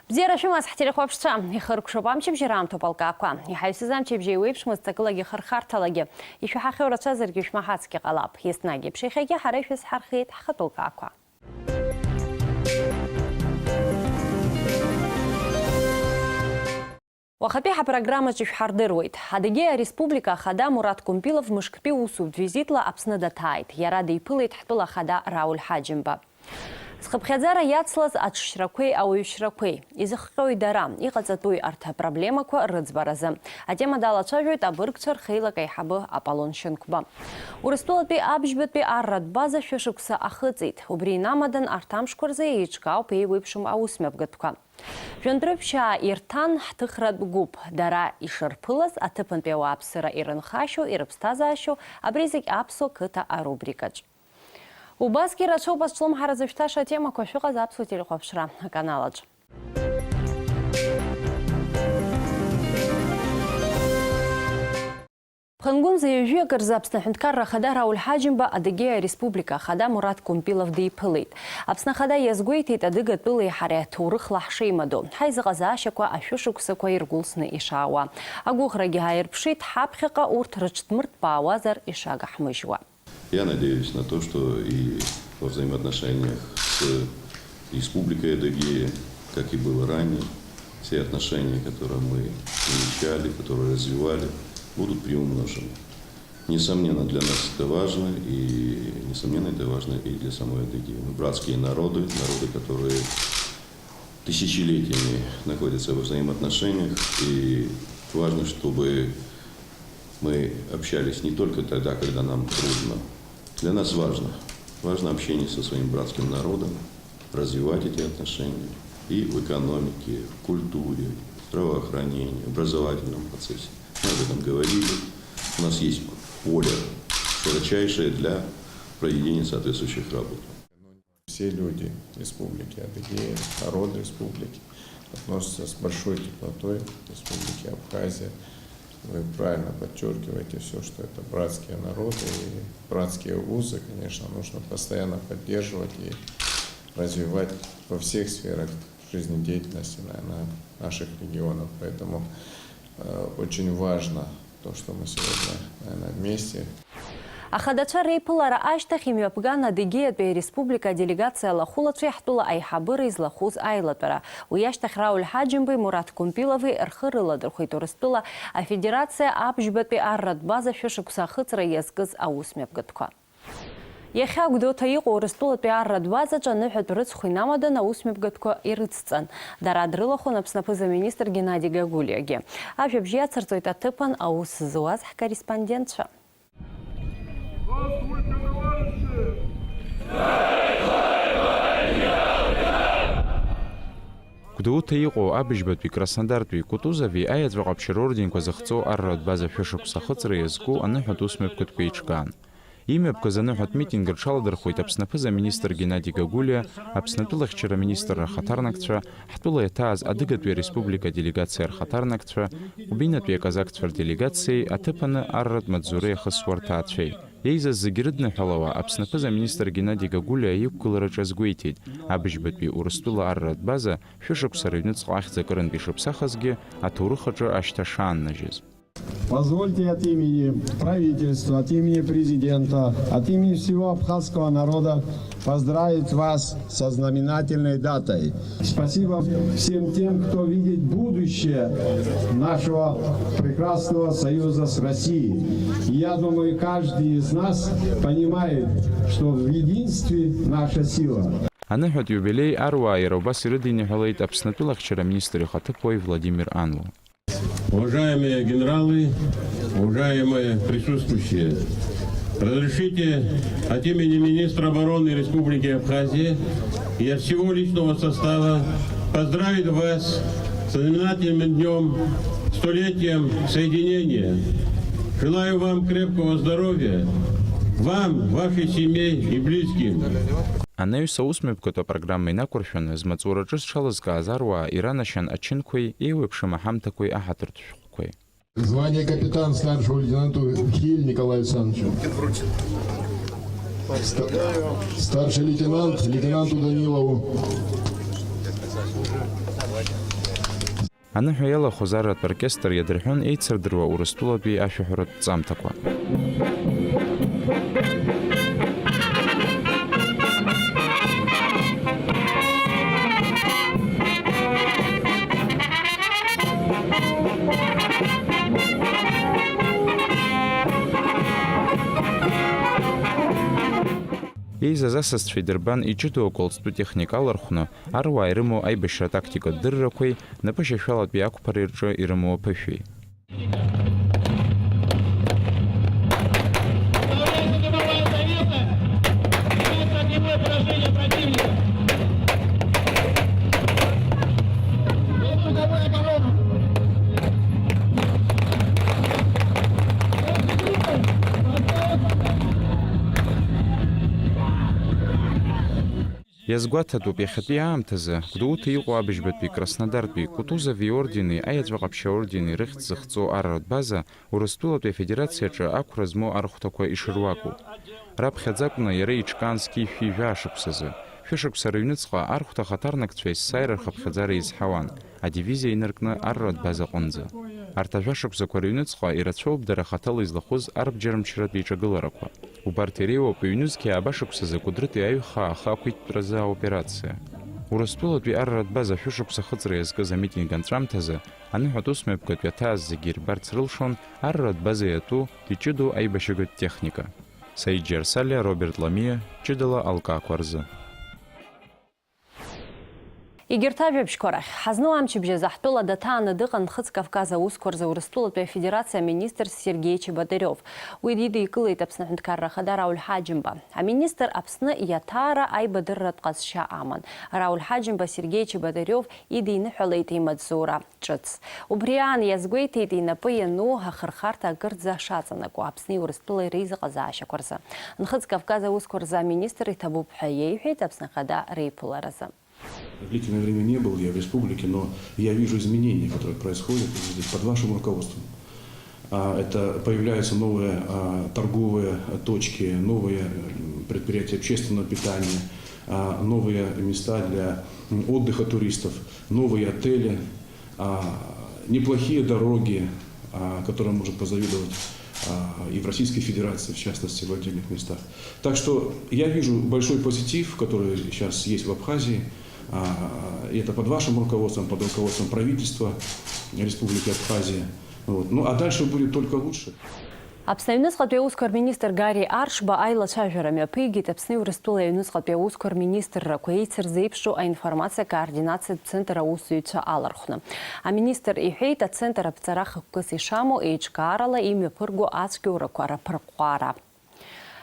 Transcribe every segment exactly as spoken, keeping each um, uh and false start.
Бзиара шәымаз, ҳтелехәаԥшцәа, ихыркәшоуп амчыбжьара аамҭоуп алкаақәа. Иҳаҩсыз амчыбжьа еиуеиԥшмызт ҵакылагьы хырхарҭалагьы. Ишәаҳахьоу рацәазаргьы шәмаҳацгьы ҟалап. Еснагь еиԥш иахьагьы ҳара ишәызҳархиеит ҳхатәы лкаақәа. Уахатәи ҳапрограммаҿы ишәҳардыруеит. Адыгеиа Республика Ахада Мураҭ Кәымпилов мышктәи усутә визитла Аԥсны даҭааит. Иара диԥылеит ҳтәыла Ахада Рауль Ҳаџьымба. Зхыԥхьаӡара иацлаз аҽшьрақәеи ауаҩшьрақәеи. Изыхҟьои дара, иҟаҵатәуи арҭ апроблемақәа рыӡбаразы? Атема далацәажәоит абыргцәа рхеилак аиҳабы Аполлон Шьынқәба. Урыстәылатәи абжьбатәи арратә база шәышықәса ахыҵит. Убри инамадан арҭ амшқәа рзы еиҿкаауп еиуеиԥшым аусмҩаԥгатәқәа. Жәантәрыԥшьаа ирҭан ҳҭыхратә гәыԥ. Дара ишырԥылаз, аҭыԥантәи ауааԥсыра ирынхашьоу, ирыԥсҭазаашьоу, абри зегь аԥсуа қыҭа арубрикаҿ. Убасгьы ирацәоуп азҿлымҳара зышәҭаша атемақәа шәыҟаз аԥсуа телехәаԥшра аканалаҿ. Ԥхынгәынӡа ҩажәи акы рзы Аԥсны Аҳәынҭқарра Ахада Рауль Ҳаџьымба, Адыгеиа Республика Ахада Мураҭ Кәымпилов диԥылеит. Аԥсны Ахада иазгәеиҭеит адыгатәылеи ҳареи аҭоурыхла ҳшеимадоу, ҳаизыҟазаашьақәа ашәышықәсақәа иргәылсны ишаауа. Агәыӷрагьы ааирԥшит, ҳаԥхьаҟа урҭ рыҽдмырҭбаауазар ишагаҳмыжьуа. Я надеюсь на то, что и во взаимоотношениях с Республикой Адыгея, как и было ранее, все отношения, которые мы намечали, которые развивали, будут приумножены. Несомненно, для нас это важно, и, несомненно, это важно и для самой Адыгеи. Мы братские народы, народы, которые тысячелетиями находятся во взаимоотношениях, и важно, чтобы мы общались не только тогда, когда нам трудно. Для нас важно, важно общение со своим братским народом, развивать эти отношения и в экономике, в культуре, в здравоохранении, в образовательном процессе. Мы об этом говорили. У нас есть поле широчайшее для проведения соответствующих работ. Все люди Республики Адыгея, народ республики относятся с большой теплотой к Республике Абхазия. Вы правильно подчеркиваете все, что это братские народы и братские узы, конечно, нужно постоянно поддерживать и развивать во всех сферах жизнедеятельности, наверное, наших регионов. Поэтому, э, очень важно то, что мы сегодня, наверное, вместе. Ахадацәа реиԥылара ашьҭахь имҩаԥган Адыгеиатәи ареспублика аделегациа лахәылацәеи ҳтәыла аиҳабыреи злахәыз аилатәара. Уи ашьҭахь Рауль Ҳаџьымбеи Мураҭ Кәымпилови рхы рыладырхәит Урыстәыла Афедерациа абжьбатәи арратә база шәышықәса ахыҵра иазкыз аусмҩаԥгатәқәа. Иахьа Гәдоуҭа иҟоу Урыстәылатәи арратә базаҿы аныҳәатә рыцхә инамадан аусмҩаԥгатәқәа ирыцҵан. Дара дрылахәын Аԥсны аԥыза-министр Геннади Гагулиагьы. Ажәабжь иацырҵоит аҭыԥан аус зуаз ҳкорреспондентцәа. Гәдоуҭа иҟоу абыжьбатәи Краснодартәи Кутузови аеҵәа ҟаԥшьы рорденқәа зыхҵоу арратә база шәышықәса ахыҵра иазку аныҳәатә усмҩаԥгатәқәа еиҿкаан. Имҩаԥгаз аныҳәатә митинг рҽаладырхәит Аԥсны аԥыза-министр Геннади Гагулиа, Аԥсны атәылахьчара аминистрра ахаҭарнакцәа, ҳтәыла иаҭааз Адыгатәи ареспублика аделегациа рхаҭарнакцәа, Ҟәбинатәи аказакцәа рделегациеи аҭыԥаны арратә маҵзура иахысуа рҭаацәеи. Еизаз зегьы рыдныҳәалауа, Аԥсны аԥыза-министр Геннади Гагулиа иқәгылараҿы азгәеиҭеит, абыжьбатәи Урыстәыла арратә база шәышықәса рыҩныҵҟа ахьӡ акырынтә ишыԥсахызгьы, аҭоурых аҿы ашьҭа шааннажьыз. Позвольте от имени правительства, от имени президента, от имени всего абхазского народа поздравить вас со знаменательной датой. Спасибо всем тем, кто видит будущее нашего прекрасного союза с Россией. Я думаю, каждый из нас понимает, что в единстве наша сила. Аныҳәатә иубилеи аруаа иара убас ирыдиныҳәалеит Аԥсны атәылахьчара аминистр ихаҭыԥуаҩ Владимир Анлу. Уважаемые генералы, уважаемые присутствующие, разрешите от имени министра обороны Республики Абхазия и от всего личного состава поздравить вас с знаменательным днём, столетием соединения. Желаю вам крепкого здоровья, вам, вашей семье и близким. Анаҩс аусмҩаԥгатә апрограмма инақәыршәаны, змаҵураҿы зҽалызкааз аруаа иранашьан ачынқәеи еиуеиԥшым аҳамҭақәеи аҳаҭыртә шәҟәқәеи. Звание капитан старшего лейтенанту Хиль Николаю Александровичу. Ста-, старший лейтенант, лейтенанту Данилову. Аныҳәа иалахәыз арратә оркестр иадырҳәон еицырдыруа Урыстәылатәи ашәаҳәаратә ҵамҭақәа. Еизаз асасцәа идырбан иҷыдоу аколстәы техника алархәны, аруаа ирымоу аибашьра атактикатә дыррақәеи напышьашәалатәи ақәԥареи рҿы ирымоу аԥышәеи. Иазгәаҭатәуп, иахьатәи аамҭазы Гәдоуҭа иҟоу абыжьбатәи, Краснодартәи, Кутузов иордени, аиаҵәа ҟаԥшь аордени рыхьӡ зыхҵоу арратә база Урыстәылатәи Афедерациаҿы ақәра змоу архәҭақәа ишыруаку. Раԥхьаӡа акәны иара иҿкаан зқьи жәшәи жәаа шықәсазы. Шәышықәса рыҩныҵҟа архәҭа ахаҭарнакцәа есааира рхыԥхьаӡара еизҳауан, адивизиа инаркны арратә база аҟынӡа. Арҭ ажәашықәсақәа рыҩныҵҟа ирацәоуп дара хаҭала излахәыз арбџьармчратә еиҿагыларақәа. Убарҭ иреиуоуп ҩнызқьи ааба шықәсазы Кәыдрытәи аҩхаа ахы ақәиҭтәразы аоперациа. Урыстәылатәи арратә база шәышықәса ахыҵра иазкыз амитинг анҵәамҭазы аныҳәатә усмҩаԥгатәи аҭааз зегьы ирбарц рылшон арратә база иатәу иҷыдоу аибашьыгатә техника. Саид Џьарсалиа, Роберт Ламиа, ҷыдала алкаақәа рзы. Егьырҭ ажәабжьқәа рахь. Ҳазну амчыбжь азы ҳтәыла даҭааны дыҟан Нхыҵ Кавказ аусқәа рзы Урыстәылатәи Афедерациа аминистр Сергеи Чеботарев. Уи дидикылеит Аԥсны Аҳәынҭқарра Ахада Рауль Ҳаџьымба. Аминистр Аԥсны иаҭаара аибадырратә ҟазшьа аман. Рауль Ҳаџьымба Сергеи Чеботарев идиныҳәалеит имаҵзура ҿыц. Убри аан иазгәеиҭеит инапы иану ахырхарҭа акырӡа шаҵанакуа Аԥсни Урыстәылеи реизыҟазаашьақәа рзы. Нхыҵ Кавказ аусқәа рзы аминистр иҭабуп ҳәа иеиҳәеит Аԥсны Ахада реиԥыларазы. Длительное время не был я в республике, но я вижу изменения, которые происходят, так сказать, под вашим руководством. А, это появляются новые, а, торговые точки, новые, м, предприятия общественного питания, а, новые места для, м, отдыха туристов, новые отели, а, неплохие дороги, а, которым может позавидовать, а, и в Российской Федерации, в частности, в отдельных местах. Так что я вижу большой позитив, который сейчас есть в Абхазии. А, и это под вашим руководством, под руководством правительства Республики Абхазия. Вот. Ну, а дальше будет только лучше. Аԥсны аҩныҵҟатәи аусқәа рминистр Гарри Аршба аилацәажәара мҩаԥигеит Аԥсни Урыстәылеи аҩныҵҟатәи аусқәа рминистррақәа еицырзеиԥшу аинформациа координациатә центр аусзуҩцәа алархәны. Аминистр иҳәеит, ацентр аԥҵара хықәкыс ишамоу еиҿкаарала имҩаԥырго ацәгьоурақәа раԥырҟәҟәаара.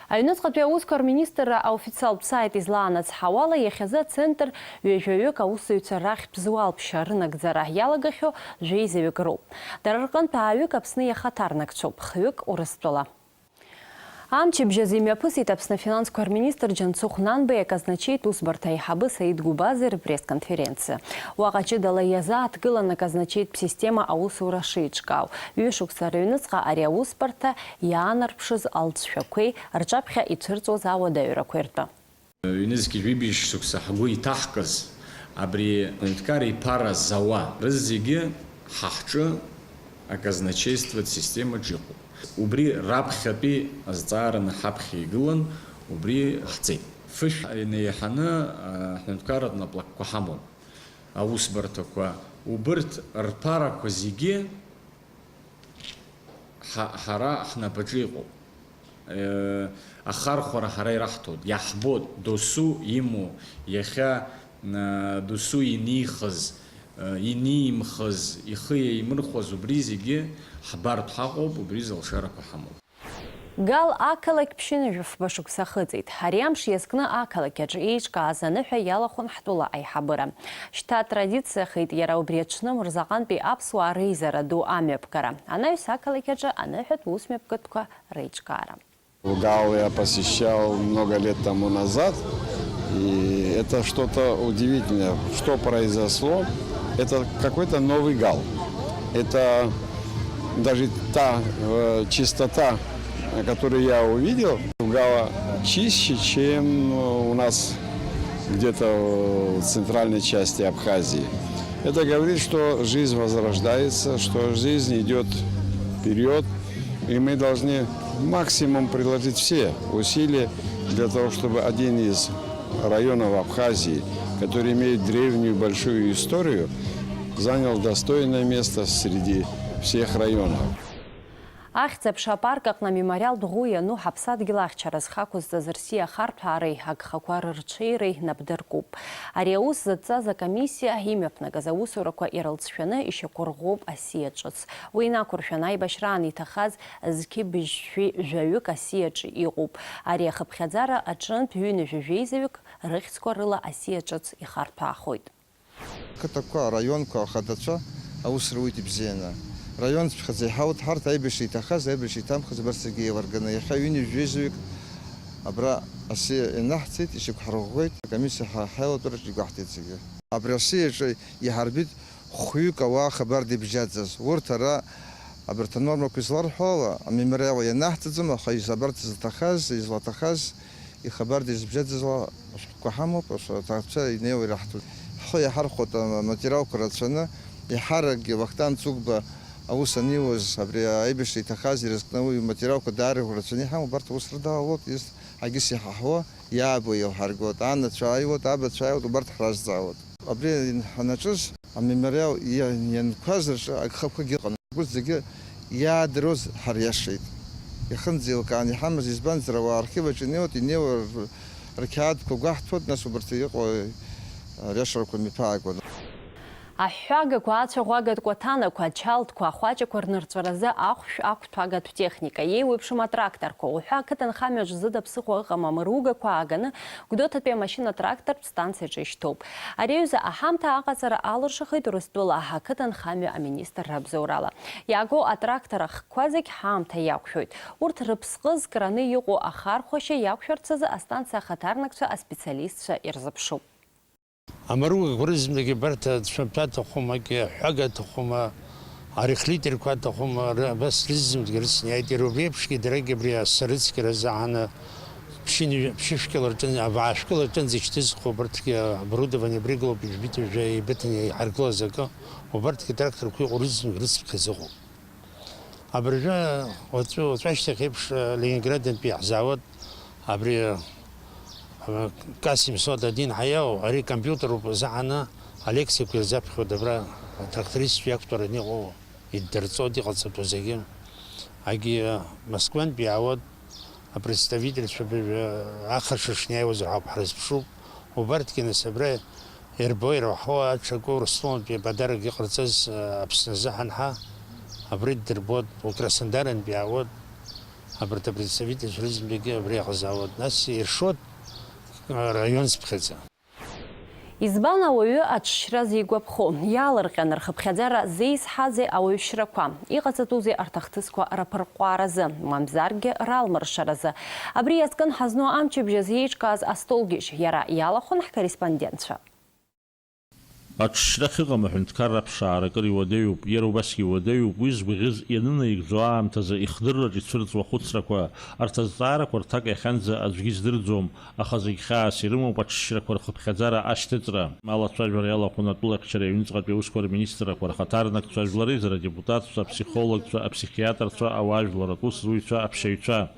Аҩныҵҟатәи аусқәа рминистрра аофициалтә саит излаанацҳауала, иахьазы ацентр ҩажәаҩык аусзуҩцәа рахьтә зуалԥшьа рынагӡара иалагахьоу жәеизаҩык роуп. Дара рҟынтә ааҩык Аԥсны иахаҭарнакцәоуп, хҩык Урыстәыла. Амчыбжь азы имҩаԥысит Аԥсны афинансқәа рминистр Џьансыхә Нанбеи аказначеитә усбарҭа аиҳабы Саид Гәыбази рпресс-конференциа. Уаҟа ҷыдала иазааҭгылан аказначеитә система аусура шеиҿкаау. Ҩышықәса рыҩныҵҟа ари аусбарҭа иаанарԥшыз алҵшәақәеи рҿаԥхьа ицәырҵуаз ауадаҩрақәеи ртәы. Ҩнызқь жәибжь шықәса ҳгәы иҭаҳкыз абри аҳәынҭқар иԥара зауа рызегьы ҳа ҳҿы аказначеистәатә системаҿ иҟоуп. Убри раԥхьатәи азҵаараны ҳаԥхьа игылан, убри ҳцеит. Фышә инеиҳаны аҳәынҭқарратә наплакқәа ҳамоуп, аусбарҭақәа, убырҭ рԥарақәа зегьы ҳа-, ҳара ҳнапаҿы иҟоуп. Э, ахархәара ҳара ираҳҭоит, иаҳбоит, досу имоу, иахьа, э, досу инихыз, э, инимхыз, ихы еимырхәаз, убри зегьы ҳбартә ҳаҟоуп, убри рзы алшарақәа ҳамоуп. Гал ақалақь ԥшьынҩажәи фба шықәса ахыҵит. Ари амш иазкны ақалақь аҿы еиҿкааз аныҳәа иалахәын ҳтәыла аиҳабыра. Шьҭа традициахеит иара убри аҽны мырзаҟантәи аԥсуаа реизара ду амҩаԥгара, анаҩс ақалақь аҿы аныҳәатә усмҩаԥгатәқәа реиҿкаара. Гал я посещал много лет тому назад, и это что-то удивительное, что произошло. Это какой-то новый Гал. Это даже та, э, чистота, которую я увидел, Гала чище, чем, э, у нас где-то в центральной части Абхазии. Это говорит, что жизнь возрождается, что жизнь идет вперед, и мы должны максимум приложить все усилия для того, чтобы один из районов Абхазии, который имеет древнюю большую историю, занял достойное место среди всех районов. Ахьӡ-аԥша апарк аҟны амемориалтә ӷәы иану ҳаԥсадгьыл ахьчара зхы ақәызҵаз рсиа ахарҭәаареи агхақәа рырҽеиреи напдыркуп. Ари аус зыдҵаз акомиссиа имҩаԥнагаз аусурақәа ирылҵшәаны ишьақәырӷәӷәоуп асиа ҿыц. Уи инақәыршәаны аибашьраан иҭахаз зқьи быжьшәи жәаҩык асиаҿы иҟоуп. Ари ахыԥхьаӡара аҿынтә ҩынҩажәи жәеизаҩык рыхьӡқәа рыла асиа ҿыц ихарҭәаахоит. Қыҭақәа, араионқәа ахадацәа аус руит ибзианы. Раионцәа хазы иҳауеит ҳарҭ аибашьра иҭахаз, аибашьра иҭамхаз абарҭ зегьы еилырганы. Иахьа ҩынҩажәи жәеизаҩык абра асиа ианаҳҵеит, ишьақәҳарӷәӷәеит, акомиссиа ҳа-, ҳаилатәараҿы игәаҳҭеит зегьы. Абри асиаҿы иҳарбеит хәҩык ауаа хабарда ибжьаӡыз. Урҭ ара, абарҭ анормақәа изларҳәо ала, амемориал ианаҳҵаӡом, аха из-, абарҭ зҭахаз, излаҭахаз, ихабарда изыбжьаӡызла ашәҟәқәа ҳамоуп, аҭаацәа инеиуа ираҳҭоит. Ҳхы иаҳархәоит аматериалқәа рацәаны, еиҳаракгьы Вахтанг Цыгәба аус аниуаз, абри аибашьра иҭахаз ирызкны уи иматериалқәа даара рацәаны иҳамоуп, абарҭ аус рыдалалоит, егьыс ҳагьыс иҳаҳуа, иаабо еилҳаргоит, анацәа ааиуеит, абацәа ааиуеит, убарҭ ҳразҵаауеит. Абри ҳанаҿыз амемориал иа-, ианқәаз рҿы агхақәагьы ыҟан. Урҭ зегьы иаадыруаз ҳариашеит. Иахьынӡеилкааны иҳамаз, избанзар, ауаа архив аҿы инеиуеит, инеиуа р-, рқьаадқәа гәаҳҭоит, нас убарҭ иҟоу ариашарақәа мҩаԥаагон. Аҳәҳәагақәа, ацәаӷәагатә кәаҭанақәа, ачалтқәа, ахәаҷақәа рнырҵәаразы ахәшә ақәҭәагатә техника, еиуеиԥшым атракторқәа, уҳәа ақыҭанхамҩаҿ зыда ԥсыхәа ыҟам амыругақәа ааганы Гәдоуҭатәи амашьына-трактортә станциаҿы ишьҭоуп. Ари аҩыза аҳамҭа аҟаҵара алыршахеит Урыстәыла ақыҭанхамҩа аминистрра абзоурала. Иаагоу атрактор ахқәа зегь ҳаамҭа иақәшәоит. Урҭ рыԥсҟы зкраны иҟоу ахархәашьа иақәшәарц азы астанциа ахаҭарнакцәа аспециалистцәа ирзыԥшуп. Амаругақәа рызынтәык абарҭ ацәамҭәа аҭахума, аҳәага аҭахума, арихлитерқәа аҭахума, р-, абас рызынтәык рыцны иааит. Иара убри еиԥшгьы дарагьы абри асарыцқьара азы аҳаны ԥшьынҩажәа, ԥшьышәкьала рҿын, абаашәкьала рҿынӡа ишьҭызхуа абарҭгьы оборудование абри гылоуп, ижәбеит, ижәжәа еибыҭаны иҳаргылаз акы, убарҭгьы атракторқәа иҟоу рызынтәык рыцԥхьаӡа ыҟоуп. Абыржәы уаҵәы, уаҵәы ашьҭахь еиԥш, э, Ленинградынтәи иаҳзаауеит, абри, э, К семьсот один ҳәа иоуа, ари компиутеруп азыҳәаны алекциақәа ирзаԥхьоит абра атрактористцәа иақәтәараны иҟоу, иддырҵоит иҟаҵатәу зегьы. Агьи, э, Москвантәи иаауеит, апредставительцәа быжә-, ахыршышны иааиуазар ҳәа ҳрызԥшуп. Убарҭгьы, нас, абра ирбо, ирҳәо, аҽаку Урыстәылантәи аподарок иҟарҵаз, а, Аԥсны азыҳәан ҳәа, абри ддырбоит, Краснодарантәи иаауеит, абарҭ апредставительцәа рызынтәыгьы абри иаҟазаауеит. Нас иршоит, а, раионцыԥхьаӡа. Избан ауаҩы аҽшьра зигәаԥхо? Иаалырҟьаны рхыԥхьаӡара зеизҳазеи ауаҩшьрақәа? Иҟаҵатәузеи арҭ ахҭысқәа раԥырҟәааразы, мамзаргьы ралмыршаразы? Абри иазкын ҳазну амчыбжь азы еиҿкааз астолгьежь, иара иалахәын ҳкорреспондентцәа. Аҽшьра ахьыҟам аҳәынҭқарра аԥшаара акыр иуадаҩуп, иара убасгьы иуадаҩуп уи згәаӷьыз ианынаигӡо аамҭазы ихдырраҿ ицәырҵуа ахәыцрақәа. Арҭ азҵаарақәа рҭак иахьанӡа аӡәгьы издырӡом, аха зегь хьаас ирымоуп аҽшьрақәа рхыԥхьаӡара ашьҭыҵра. Алацәажәара иалахәын атәылахьчара аҩныҵҟатәи аусқәа рминистррақәа рхаҭарнакцәа, жәлар реизара адепутатцәа, аԥсихологцәа, аԥсихиатрцәа, ауаажәларратә усзуҩцәа, аԥшьаҩцәа.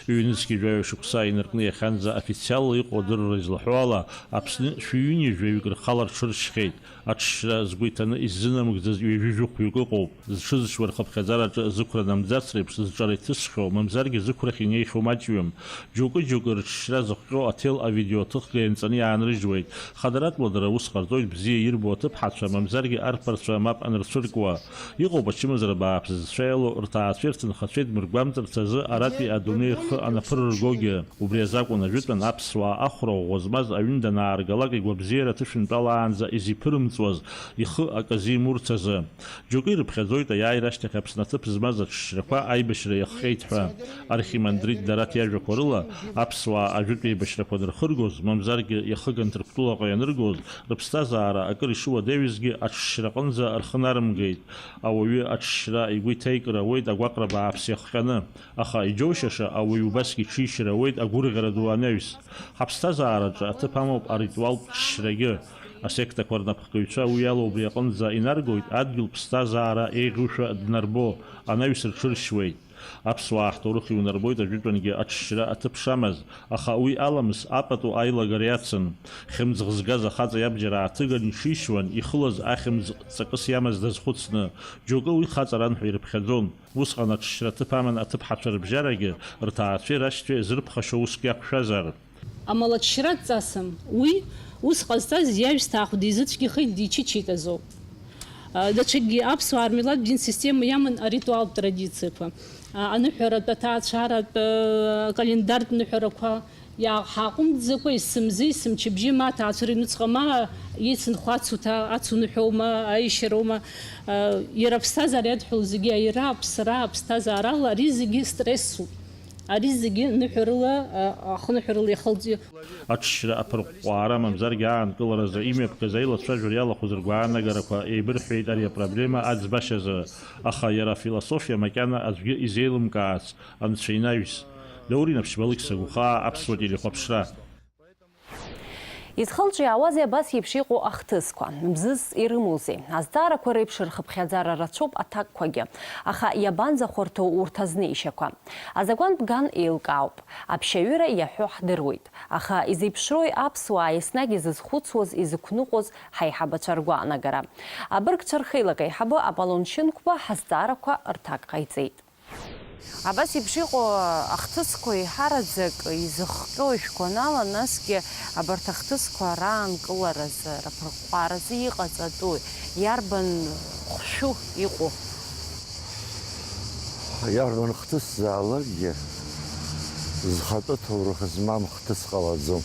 Ҩнызқьи жәаҩа шықәса инаркны иахьанӡа официалла иҟоу адырра излаҳәо ала, Аԥсны шәи ҩынҩажәаҩык рхала рҽыршьхьеит. Аҽшьра згәы иҭаны иззынамыгӡаз ҩажәи жәохәҩык ыҟоуп. Зҽызшьуа рхыԥхьаӡараҿы зықәра намӡац реиԥш зҿара иҭысхьоу, мамзаргьы зықәрахь инеихьоу маҷҩым. Џьоукы-џьоукы рыҽшьра зыхҟьо аҭел авидеоҭыхга ианҵаны иаанрыжьуеит. Хадаратәла дара аус ҟарҵоит бзиа ирбо аҭыԥҳацәа, мамзаргьы арԥарцәа мап анырцәыркуа. Иҟоуп ачымазара бааԥс зцәа иалоу, рҭаацәеи рҭынхацәеи дмыргәамҵырц азы аратәи адунеи рхы анаԥырыргогьы. Убри азакәын ажәытәан аԥсуаа ахәра ӷәӷәа змаз аҩны данааргалак игәабзиара аҭышәынтәалаанӡа изиԥырҵуан. ирымҵуаз, ихы акы азимурц азы. Џьоукы ирыԥхьаӡоит аиааира ашьҭахь Аԥсны аҭыԥ змаз аҽшьрақәа аибашьра иахҟьеит ҳәа. Архимандрит Дараҭ иажәақәа рыла, аԥсуаа ажәытә еибашьрақәа анырхыргоз, мамзаргьы иахыган Ҭырқәтәылаҟа ианыргоз, рыԥсҭазаара акыр ишыуадаҩызгьы аҽшьраҟынӡа рхы нарымгеит. Ауаҩы аҽшьра игәы иҭеикыр ауеит агәаҟра бааԥс иахҟьаны, аха иџьоушьаша ауаҩы убасгьы иҽишьыр ауеит агәырӷьара ду анаҩс. Ҳаԥсҭазаараҿы аҭыԥ амоуп аритуалтә ҽшьрагьы. Асектақәа рнапхгаҩцәа уи ала убри аҟынӡа инаргоит, адгьыл ԥсҭазаара еиӷьушәа днарбо, анаҩс рҽыршьуеит. Аԥсуаа ҳҭоурых иунарбоит ажәытәангьы аҽшьра аҭыԥ шамаз, аха уи аламыс апату аилагара иацын. Хьымӡӷ згаз ахаҵа иабџьар ааҭыган иҽишьуан, ихылаз ахьымӡӷ ҵакыс иамаз дазхәыцны, џьоукы уи хаҵаран ҳәа ирыԥхьаӡон. Усҟан аҽшьра аҭыԥ аман аҭыԥҳацәа рыбжьарагьы, рҭаацәеи рашьцәеи зрыԥхашьо уск иақәшәазар. Амала аҽшьра дҵасым. Уи, ус ҟазҵаз иаҩсҭаахә дизыцәгьахеит, дичычеит азоуп. А, даҽакгьы аԥсуаа рмилаҭтә дин система иаман аритуалтә традициақәа. А, аныҳәаратә, аҭаацәаратә, а, акалендартә ныҳәарақәа иааҳаҟәымҵӡакәа, есымзы, есымчыбжьы, ма аҭаацәара аҩныҵҟа, ма еицынхо ацуҭа, ацуныҳәоума, аишьароума, а, иара аԥсҭазаара иадҳәалоу зегьы аира, аԥсра, аԥсҭазаарала, ари зегьы стрессуп. Ари зегьы ныҳәарыла, а, ахныҳәарыла иахылҵ-. Аҽшьра аԥырҟәҟәаара мамзаргьы аанкыларазы имҩаԥгаз аилацәажәара иалахәыз ргәаанагарақәа еибырҳәеит ари апроблема аӡбашьазы, аха иара афилософиа макьана аӡәгьы изеилымкаац, анцәа инаҩс. Даур Инаԥшьба, Алықьса Гәхаа, Аԥсуа телехәаԥшра. Изхылҿиаауазеи абас еиԥш иҟоу ахҭысқәа? Бзызс ирымоузеи? Азҵаарақәа реиԥш рхыԥхьаӡара рацәоуп аҭакқәагьы. Аха иабанӡахәарҭоу урҭ азнеишьақәа? Азакәантә ган еилкаауп. Аԥшьаҩыра иаҳәо ҳдыруеит. Аха изеиԥшроуи аԥсуаа еснагь изызхәыцуаз, изықәныҟәоз ҳаиҳабацәа ргәаанагара? Абыргцәа рхеилак аиҳабы Аполлон Шьынқәба ҳазҵаарақәа рҭак ҟаиҵеит. Абас еиԥш иҟоу ахҭысқәа еиҳараӡак изыхҟьо ишәгәанала, насгьы абарҭ ахҭысқәа раанкыларазы, раԥырҟәҟәааразы иҟаҵатәуи, иарбан хәшәу иҟоу? Иарбан хҭысзаалакгьы зхатәы ҭоурых змам хҭыс ҟалаӡом.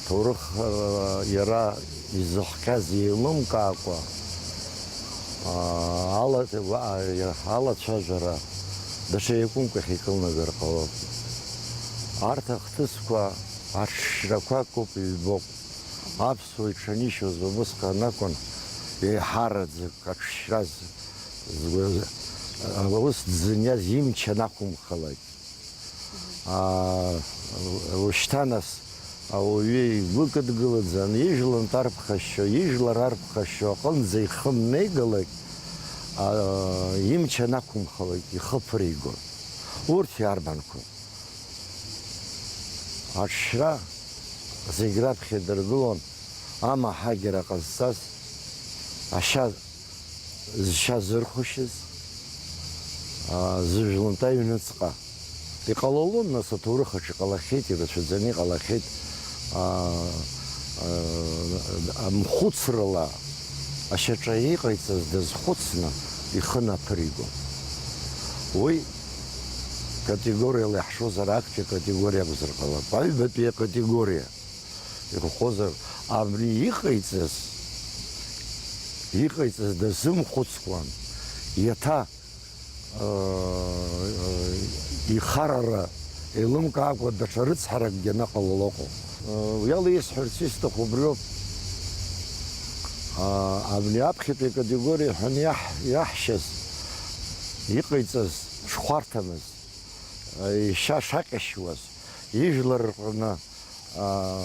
Ҭоурых, ы, иара изыхҟьаз еилымкаакәа, аа, ала-, ала-, алацәажәара даҽа иакәымкәа ихикылнагар ҟалап. Арҭ ахҭысқәа аҽшьрақәак ауп, ҩбоуп. Аԥсуа иҽанишьоз убысҟан акәын, еиҳараӡак аҽшьра з-, згәы-, аус дзыниаз имч анақәымхалак. Аа, ушьҭа нас ауаҩы игәы кыдгылаӡан, ижәлантә арԥхашьо, ижәлар арԥхашьо аҟынӡа ихы мнеигалак, аа, имч анақәымхалак, ихы ԥыригон. Урҭ иарбанқәоу? Аҽшьра зегь раԥхьа идыргылон амаҳагьара ҟазҵаз, ашьа зшьа зырхәашьыз, аа, зыжәланта аҩныҵҟа. Иҟалалон, нас, аҭоурых аҿы иҟалахьеит, ирацәаӡаны иҟалахьеит, аа, аа, мхәыцрала ашьаҿа иҟаиҵаз дазхәыцны ихы наԥыригон. Уи категориала иаҳшозар, актәи акатегориа акәзар ҟалап, аҩбатәи акатегориа. Иҟахозар, абри иҟаиҵаз, иҟаиҵаз дазымхәыцкәан, иаҭа, ыы, ихарара еилымкаакәа даҽа рыцҳаракгьы анаҟало ыҟоуп. Ыы, уи ала исҳәарц исҭаху убриоуп. Ыы, абни аԥхьатәи акатегориа ҳәа иаҳ-, иаҳшьаз, иҟаиҵаз шхәарҭамыз, ыы, ишьа шаҟьашьуаз, ижәлар рҟны, аа,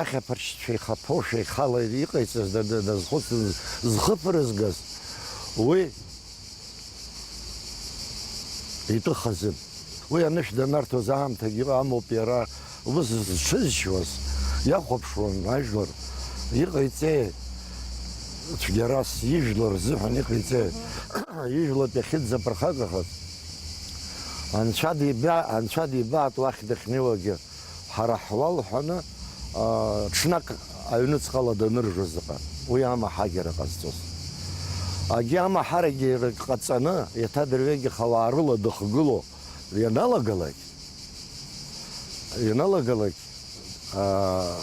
ахьаԥарчцәа ихаԥоушәа ихала иҟаиҵаз да-, да-, дазхәыцын зхы ԥырызгаз, уи итәы хазын. Уи анышә данарҭоз аамҭагьы амоуп иара, ус зҽызшьуаз иахәаԥшуан ажәлар, иҟаиҵеи, цәгьарас ижәлар рзыҳәан иҟаиҵеи, ижәлатәи ахьынӡаԥырхагахаз, Анцәа диба-, Анцәа дибаат уахь дахьнеиуагьы, ҳара ҳуал ҳәаны, аа, ҽнак аҩныҵҟала даныржуаз ыҟан, уи амаҳагьара ҟазҵоз. Агьи амаҳарагьы ҟаҵаны, еиҭа дырҩегьых ауаа рыла дыхгыло ианалагалак, ианалагалак, аа,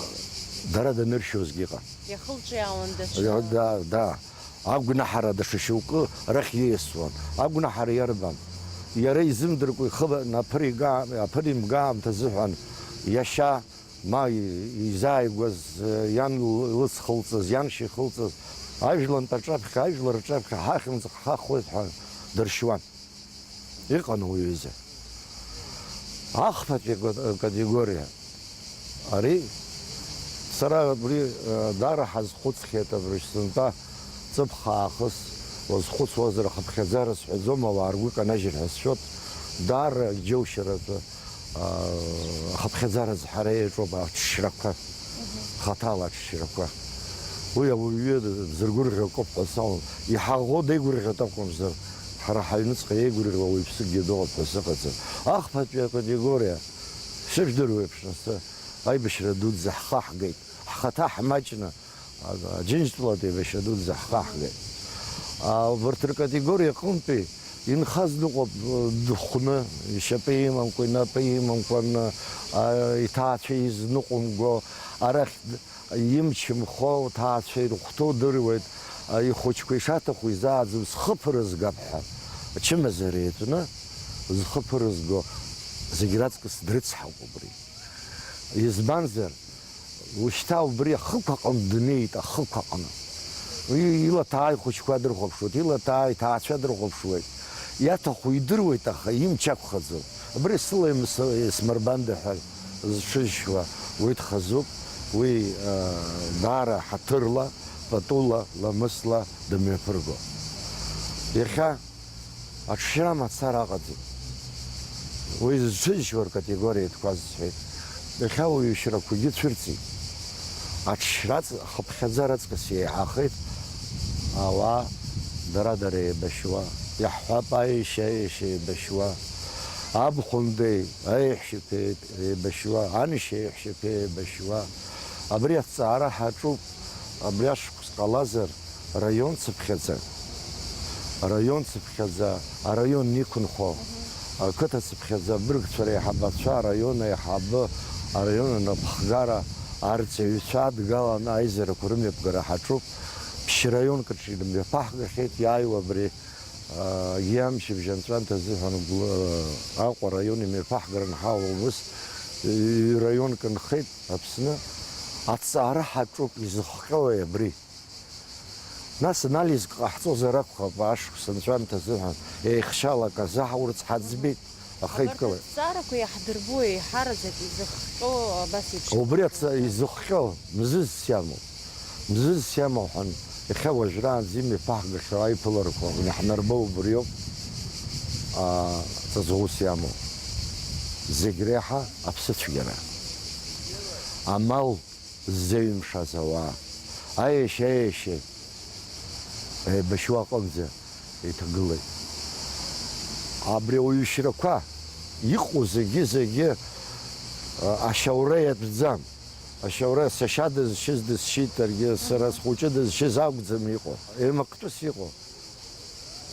Дара даныршьуазгьы ыҟан. Иахылҿиаауан даҽа. Да, да. Агәнаҳара даҽа шьоукы рахь ииасуан. Агәнаҳара иарбан? Иара изымдыркәа ихы наԥырига-, аԥыримга аамҭазыҳәан иашьа, ма изааигәаз, иан лыцхылҵыз, ианшьа ихылҵыз, ажәлантә аҿаԥхьа, ажәлар рҿаԥхьа ҳахьымӡӷ ҳахоит ҳәа дыршьуан. Иҟан уи аҩыза. Ахԥатәи категориа. Ари сара абри даара ҳазхәыцхьеит, абри сынтәа ҵыԥх аахыс уазхәыцуазар, ахыԥхьаӡара сҳәаӡом, ауаа ргәы канажьыр ҳәа сшәоит. Даара џьоушьаратәы ахыԥхьаӡара зҳара иаҿуп аҽшьрақәа, хаҭала аҽшьрақәа. Уи ауаҩы дзыргәырӷьо акоуп ҳәа сауам. Иҳаӷоу деигәырӷьоит акәымзар, ҳара ҳаҩныҵҟа иеигәырӷьо уаҩԥсыкгьы дыҟоуп ҳәа сыҟаӡам. Ахԥатәи акатегориа, шәышәдыруеиԥш, нас аибашьра дуӡӡа ҳхаҳгеит, ҳхаҭа ҳмаҷны, Аџьынџьтәылатә еибашьра дуӡӡа ҳхаҳгеит. Убарҭ ркатегориа аҟынтәи инхаз ныҟәап дыхәны, ишьапы имамкәа, инапы имамкәан, иҭаацәа изныҟәымго, арахь имч-мхо ҭаацәа ирыхәҭоу дыруеит, ихәыҷқәа ишаҭаху изааӡом, зхы ԥырызгап ҳәа, ачымазара иатәны зхы ԥырызго зегь раҵкыс дрыцҳауп убри. Избанзар, ушьҭа убри ахықә аҟны днеит, ахықә аҟны. Уи ила ҭаа ихәыҷқәа дрыхәаԥшуеит, ила ҭаа иҭаацәа дрыхәаԥшуеит. Иаҭаху идыруеит, аха имч ақәхаӡом. Абри сыла имс-, исмырбанда ҳәа зҽыжьшьуа уи дхазуп, уи, даара ҳаҭырла, патула, ламысла дымҩаԥырго. Иахьа Аҽшьра мацара аҟаӡам. Уи зҽыжьуа ркатегориа иҭкәаз сҳәеит. Иахьа уаҩышьрақәагьы цәырҵит. Аҽшьра аҵ-, ахыԥхьаӡара аҵкыс еиҳахеит. Ауаа дара-дара еибашьуа, иаҳҳәап, аешьа-аешьа еибашьуа, абхәындеи аеҳәшьаԥеи еибашьуа, аншьа аеҳәшьаԥеи еибашьуа. Абри аҭҵаара ҳаҿуп, абри ашықәс ҟалазар, раион цыԥхьаӡа, араион цыԥхьаӡа, араион иқәынхо, ақыҭа цыԥхьаӡа абыргцәа реиҳабацәа, араион аиҳабы, араион анапхгара, арҵаҩцәа адгаланы аизарақәа рымҩаԥгара ҳаҿуп. Ԥшьраионк аҿы ирымҩаԥаҳгахьеит, иааиуа абри, а, агьи амчыбжь анҵәамҭа азыҳәан Гәл-, Аҟәа араион имҩаԥаҳгаран ҳауа ус, ҩ-, раионк нхеит Аԥсны. Аҭҵаара ҳаҿуп, изыхҟьои абри? Нас анализк ҟаҳҵозар акәхап, ашықәс анҵәамҭа азыҳәан еихшьалак азы ҳаурц ҳаӡбеит, аха Абарҭ идкылеит. Аҭҵаарақәа иаҳдырбо еиҳараӡак изыхҟьо абас еиԥш Убри аца-, изыхҟьо мзызс иамоу, мзызс иамоу ҳәан, иахьа уажәраанӡа имҩаԥаҳгахьоу аиԥыларақәа иаҳнарбо убриоуп, аа, ҵаҵӷәыс иамоу. Зегь реиҳа аԥсыцәгьара. Амал ззеиҩымшаз ауаа, аешьа-аешьа еибашьуа аҟынӡа иҭагылеит. Абри ауаҩышьрақәа иҟоу зегьы-зегьы, а, ашьаура иатәӡам. Ашьаура, сашьа дызшьыз дысшьит, даргьы сара схәыҷы дызшьыз акәӡам иҟоу. Еимактәыс иҟоу.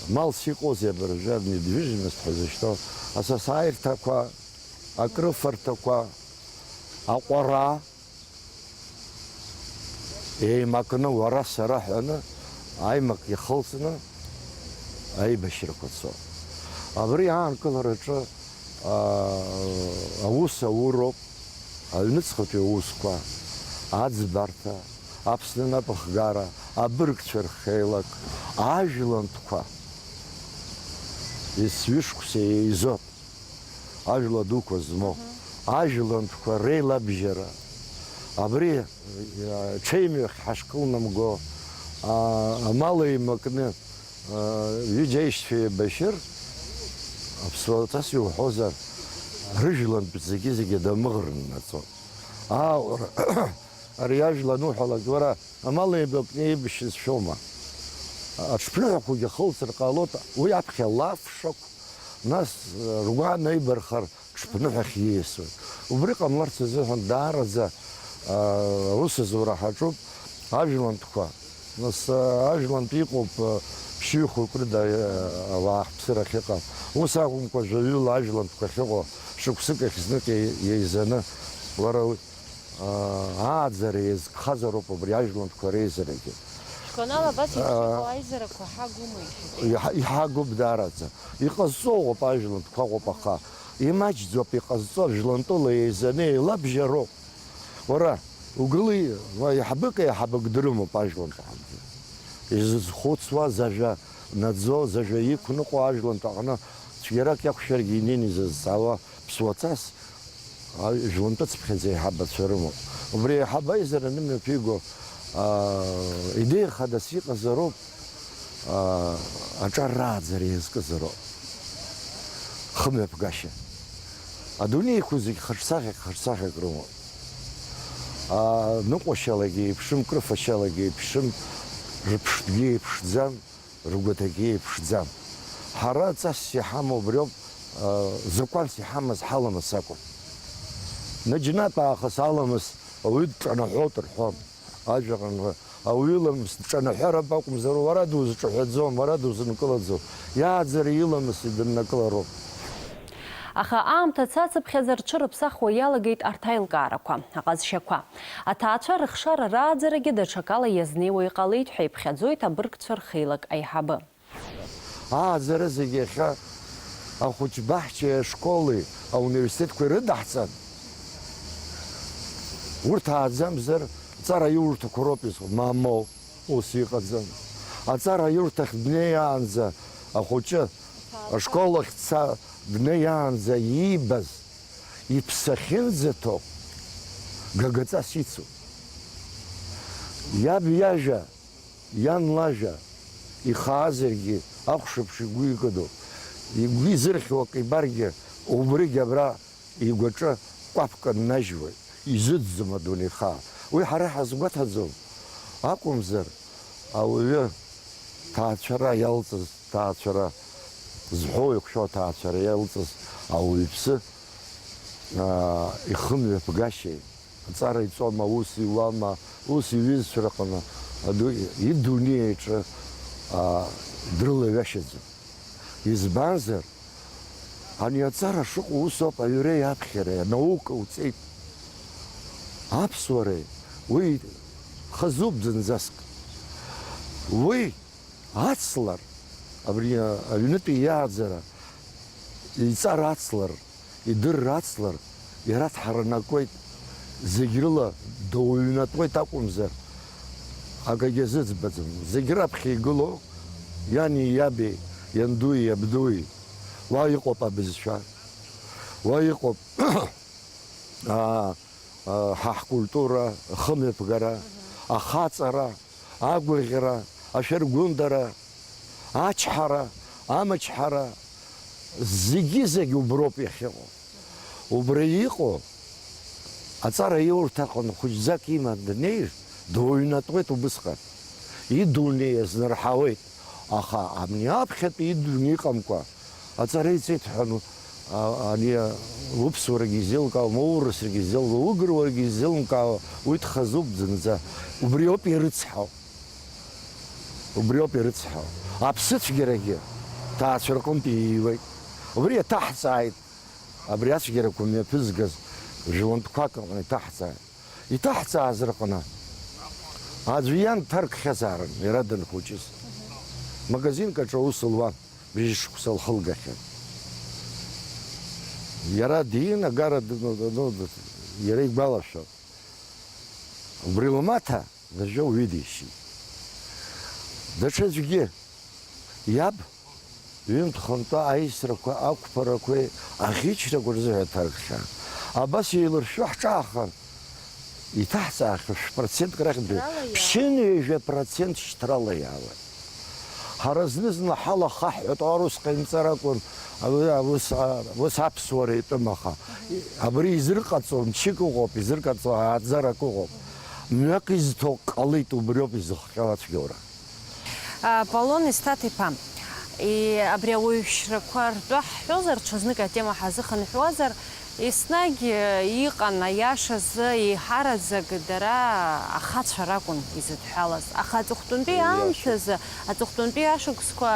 Малс иҟоузеи абыржәы, недвижимость ҳәа зышьҭоу? Асасааирҭақәа, акрыфарҭақәа, аҟәара, еимакны, уара, сара ҳәаны, аимак иахылҵны аибашьрақәа цо. Абри аанкылараҿы, аа, аус ауроуп, аҩныҵҟатәи аусқәа, аӡбарҭа, Аԥсны анапхгара, абыргцәа рхеилак, ажәлантәқәа есҩышықәса еизоит. Ажәла дуқәа змоу, ажәлантәқәа реилабжьара, абри, а, ҽеимҩахь ҳашкылнамго, а, амал еимакны, а, ҩыџьа аишьцәа еибашьыр, аԥсуаҵас иуҳәозар, рыжәлантә зегьы-зегьы дамыӷрын наҵо. Аа, ари ажәла ануҳәалак, уара, амал еибакны еибашьыз шәоума? Аҽԥныҳәақәагьы хылҵыр ҟалоит, уи аԥхьа лафшақә, нас, ргәы анаибархар, ҽԥныҳәахь ииасуеит. Убри ҟамларц азыҳәан даараӡа, аа, аусазура ҳаҿуп, ажәлантәқәа. Нас, аа, ажәлантә иҟоуп, аа, ԥшьҩы-хәҩык рыда, аа, ауаа ҳԥсыр ахьыҟам. Ус акәымкәа, жәаҩыла ажәлантәқәа ахьыҟоу, шықәсык ахь знык еи-, еизаны, уара уи аа, ааӡара иазкхазароуп убри ажәлантәқәа реизарагьы. Шәгәанала, абас еиԥш Аа. Иҟоу аизарақәа ҳагума ишәыҳәеит? Иҳа-, иҳагуп даараӡа. Иҟазҵо ыҟоуп ажәлантәқәа ыҟоуп, аха имаҷӡоуп иҟазҵо, жәлантәыла еизаны еилабжьароуп. Уара, угылеи, уа, еиҳабык, еиҳабык дрымоуп ажәлантәи. Изызхәыцуа, зажәа наӡо, зажәа иқәныҟәо ажәлантәи аҟны цәгьарак иақәшәаргьы инеины изызҵаауа ԥсуа ҵас, а, жәлантәыцыԥхьаӡа еиҳабацәа рымоуп. Убри еиҳаб аизара анымҩаԥиго, а, идеиа хадас иҟазароуп, а, аҿар рааӡара иазкызароуп. Хымҩаԥгашьа. Адунеи иқәу зегь хаҿсахьак, хаҿсахьак рымоуп. А, ныҟәашьалагьы еиԥшым, крыфашьалагьы еиԥшым, рыԥштәгьы еиԥшӡам, рыгәаҭагьы еиԥшӡам. Ҳара ҵасс иҳамоу убриоуп, а, закәанс иҳамаз ҳаламыс акәым. Наџьнатә аахыс аламыс ауаҩы дҿанаҳәоит рҳәон. Ажәаҟынтә ауаҩы иламыс дҿанаҳәароуп акәымзар, уара дузҿаҳәаӡом, уара дузынкылаӡом. Иааӡара иламыси дыннакылароуп. Аха аамҭа цацыԥхьаӡа рҽырыԥсахуа иалагеит арҭ аилкаарақәа, аҟазшьақәа. Аҭаацәа рыхшара рааӡарагьы даҽакала иазнеиуа иҟалеит ҳәа иԥхьаӡоит абыргцәа рхеилак аиҳабы. Ааӡара зегьы иахьа ахәыҷ баҳчеи ашколи ауниверситетқәеи рыдаҳҵан, урҭ ааӡамзар, ҵара иурҭақәа роуп изхо, мамоу, ус иҟаӡам. Аҵара иурҭахь днеиаанӡа ахәыҷы ашкол ахь дца-, днеиаанӡа иибаз, иԥсы ахьынӡаҭоу, гагаҵас ицу. Иаб иажәа, иан лажәа ихаазаргьы, ахәшаԥшь игәы икыду, игәы изырхьуа акы ибаргьы, убригь абра игәаҿы кәаԥк ннажьуеит, изыӡӡом адунеихаа. Уи ҳара ҳазгәаҭаӡом акәымзар, ауаҩы ҭаацәара иалҵыз, ҭаацәара зҳәоу еиқәшәо аҭаацәара иалҵыз ауаҩԥсы, аа, ихымҩаԥгашьеи, аҵара иҵома, ус иуама, ус иҩызцәа рҟны аду-, идунеи аҿы, аа, дрылаҩашьаӡом. Избанзар, ани аҵара шыҟоу ус ауп, аҩреи аԥхьареи, анаука уҵеит. Аԥсуареи, уи хазуп зынӡаск. Уи ацлар, абри аҩнытәи иааӡара, иҵара ацлар, идырра ацлар, иара дҳаранакуеит, зегь рыла доуҩнатуеит акәымзар, акагьы азыӡбаӡом. Зегь раԥхьа игылоу иани иаби, иандуи иабдуи, уа иҟоуп абызшәа, уа иҟоуп, аа, ҳа ҳкультура, ахымҩаԥгара, ахаҵара, агәаӷьра, ашәыргәындара, ачҳара, амычҳара, зегьы-зегь уброуп иахьыҟоу. Убра иҟоу аҵара иурҭаҟны хәыҷӡак иман днеир, дуаҩнатәуеит убысҟан. Идунеи азнарҳауеит, аха абни аԥхьатәи идунеи иҟамкәа, аҵара иҵеит ҳәа, а, ани, а, уԥсуарагьы изеилкаауам, аурысрагьы изеилкаауам, угыруарагьы изеилкаауа, уи дхазуп зынӡа. Убриоуп ирыцҳау. Убриоуп ирыцҳау. Аԥсыцәгьарагьы ҭаацәа рҟынтә ииуеит. Убри иаҭаҳҵааит. Абри ацәгьарақәа мҩаԥызгаз жәлантәқәак рҟны иҭаҳҵааит. Иҭаҳҵааз рҟны аӡәы иан дҭаркхьазаарын, иара данхәыҷыз. Магазинк аҿы аус луан, бжьшықәса лхылгахьан. Иара диин, агара д-, д-, д-, д-, иара игәалашәон. Убри лмаҭа Дажәа уаҩы дишьит. Даҽаӡәгьы, иаб, ҩынтә-хынтәы аисрақәа, ақәԥарақәеи аӷьычрақәа рзыҳәа дҭаркхьан. Абас еилыршәшәо ҳҿаахан, иҭаҳҵаахьоу шә-процентк рахьтә Шьҭрала иаауеит. Ԥшьынҩажәа процент шьҭрала иаауеит. Ҳара зны-зынла ҳалахаҳҳәоит, ара ус ҟаимҵар акәын, а, ус, а, ус аԥсуара итәым, аха абри изырҟаҵо мчык ыҟоуп, изырҟаҵо ааӡарак ыҟоуп. Мҩак изҭо ҟалеит, убриоуп изыхҟьо ацәгьоура. А, Полон Исҭаҭ-иԥа, и-, абри ауаҩшьрақәа ртәы ҳҳәозар, ҽазнык атема ҳазыхынҳәуазар, Еснагь, э, иҟан, аиашазы, еиҳараӡак дара ахацәа ракәын изыдҳәалаз. Аха аҵыхәтәантәи Иашоуп. Аамҭазы, аҵыхәтәантәи ашықәсқәа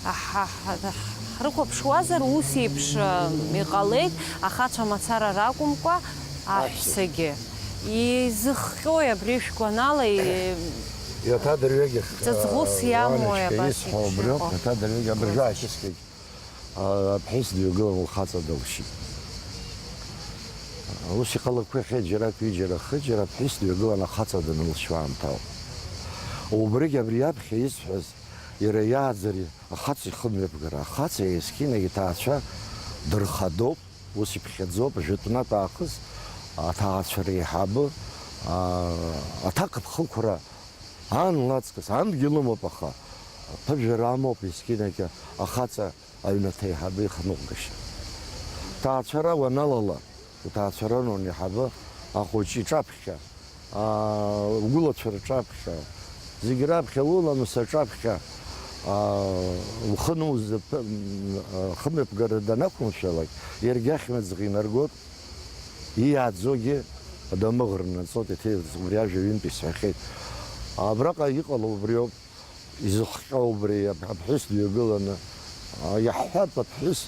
ҳа-, ҳа-, ҳрыхәаԥшуазар, ус еиԥш, э, иҟалеит, ахацәа мацара ракәымкәа, Аҳәса. Аҳәсагьы. Изыхҟьои абри шәгәанала, и-, Иаҭа дырҩегьых, ҵаҵӷәыс а, иамои уанашьа абас исҳәо еиԥш убриоуп, иҟоу? Иаҭа дырҩегьых абыржәы аахьысгагь, а, аԥҳәыс дҩагылан лхаҵа дылшьит. Ус иҟалақәахьеит џьарак ҩыџьара хыџьара аԥҳәыс дҩагылан ахаҵа данылшьуа аамҭала. Убригь абри аԥхьа исҳәаз иара иааӡара ахаҵа ихымҩаԥгара, ахаҵа есқьынагь иҭаацәа дырхадоуп. Ус иԥхьаӡоуп, жәытәнатә аахыс аҭаацәа реиҳабы, аа, аҭакԥхықәра ан лаҵкыс, ангьы лымоуп, аха аԥыжәара амоуп, есқьынагьы ахаҵа аҩнаҭа аиҳабы ихныҟәгашьа. Ҭаацәара уаналала, уҭаацәаран уаниҳабы ахәыҷы иҿаԥхьа, аа, угәылацәа рҿаԥхьа, зегь раԥхьа уламыс аҿаԥхьа, аа, ухы нузаԥ-, м, а, хымҩаԥгара данақәымшәалак, иаргьы ахьмыӡӷ инаргоит, ииааӡогьы дамыӷрны анҵоит, еиҭа убри ажәа ҩынтә исҳәахьеит. Абраҟа иҟало убриоуп. Изыхҟьо убри, аԥ-, аԥҳәыс дҩагыланы, а, иаҳҳәап, аԥҳәыс,